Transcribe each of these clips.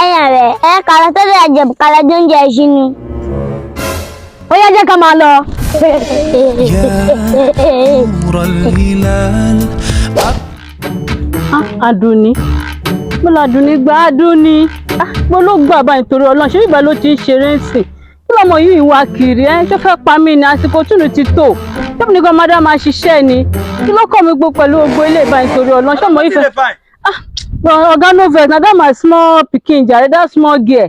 Ẹ̀yin rẹ̀ ẹ kà lọ sọ́dọ̀ Ìjẹ̀bú ká lọ jẹ oúnjẹ ìṣínu. Ó yá, jẹ́ ká máa lọ. يا نور الهلال. Ah, Àdùnní, mo là Àdùnní gba Àdùnní. Ah, mo ló gbà báyìí torí Ọlọ́run. Ṣé ìgbà ló ti ń ṣeré ń sìn? Kí lọmọ yìí wá kiri ẹ tó fẹ́ pa mí ni? Àsìkò túnú ti tó tóbi nìkan máa dá máa ṣiṣẹ́ ni. Kí ló kọ́ mi gbó pẹ̀lú gbogbo ilé ìbáyìí torí Ọlọ́run? Ṣé ọmọ yìí fẹ́? Ah, oga, no vex, na that my small pikin jare, that small girl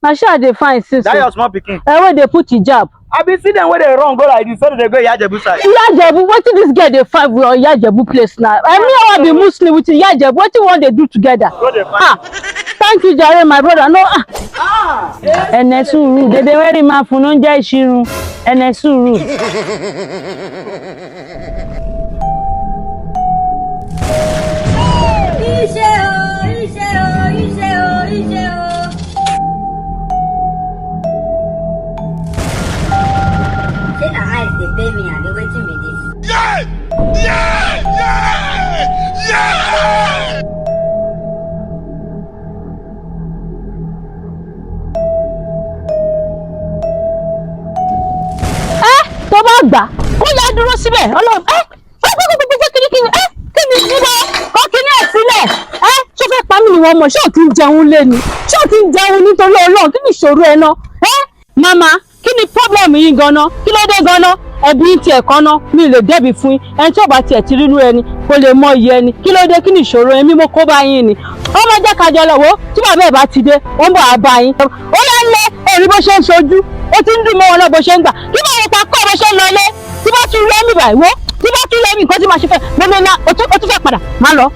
na she I dey find since. That your small pikin? Eh, wey dey put hijab. I been see dem wey dey run go like this, say dem dey go Iya Ijebu side. Iya Ijebu? Wetin dis girl dey find for Iya Ijebu place na? Me I be Muslim with Iya Ijebu, wetin we wan dey do together? Go dey find. Ah, thank you jare, my brother. No, ah. Ẹnẹ sùúrù, dédé wẹ́rì máa fún oúnjẹ ìṣirun, ẹnẹ sùúrù. Iṣẹ́ o, iṣẹ́ o, iṣẹ́ o, iṣẹ́ o. Shey na eyes dey pain me abi wetin be dis? Ẹ tó bá gbà kó yá dúró síbẹ̀. Ọlọ́run ẹ gbẹgbẹgbẹgbẹ kìnnìkìnnì ẹ kí ni níbo kọ́ kíní ẹ̀ sílẹ̀. Ẹ ṣó fẹ́ pa mí ni wọ́n mọ̀? Ṣé ò ti ń jẹun lé ni? Ṣé ò ti ń jẹun nítorí Ọlọ́run? Kí ni ìṣòro ẹ náà? Ẹ màmá, kí ni problem yín ganan? Kí ló dé ganan? Ẹbí ń tiẹ̀ kan ná, mi lè dẹ́bi fún yín. Ẹni tí ò bá tiẹ̀ ti rínú ẹni kò lè mọ iye ẹni. Kí ló dé? Kí ni ìṣòro ẹ? Mímú kó bá yín ni ọmọ jẹ́ kájọ lọ. Wo tí bàbá ẹ̀ bá ti dé, ó ń bọ̀ á bá yín. Ó yá ń lé èrì bó ṣe ń ṣojú, ó ti ń dùn mọ́ wọn náà bó ṣe ń gbà kí bá wọn pa kọ́ bó ṣe ń lọ ilé. Tí bá tún rẹ́mì báyìí, wo tí bá tún rẹ́mì, nǹkan tí màá ṣe fẹ́ lọ́nà náà, ó tún fẹ́ padà má lọ.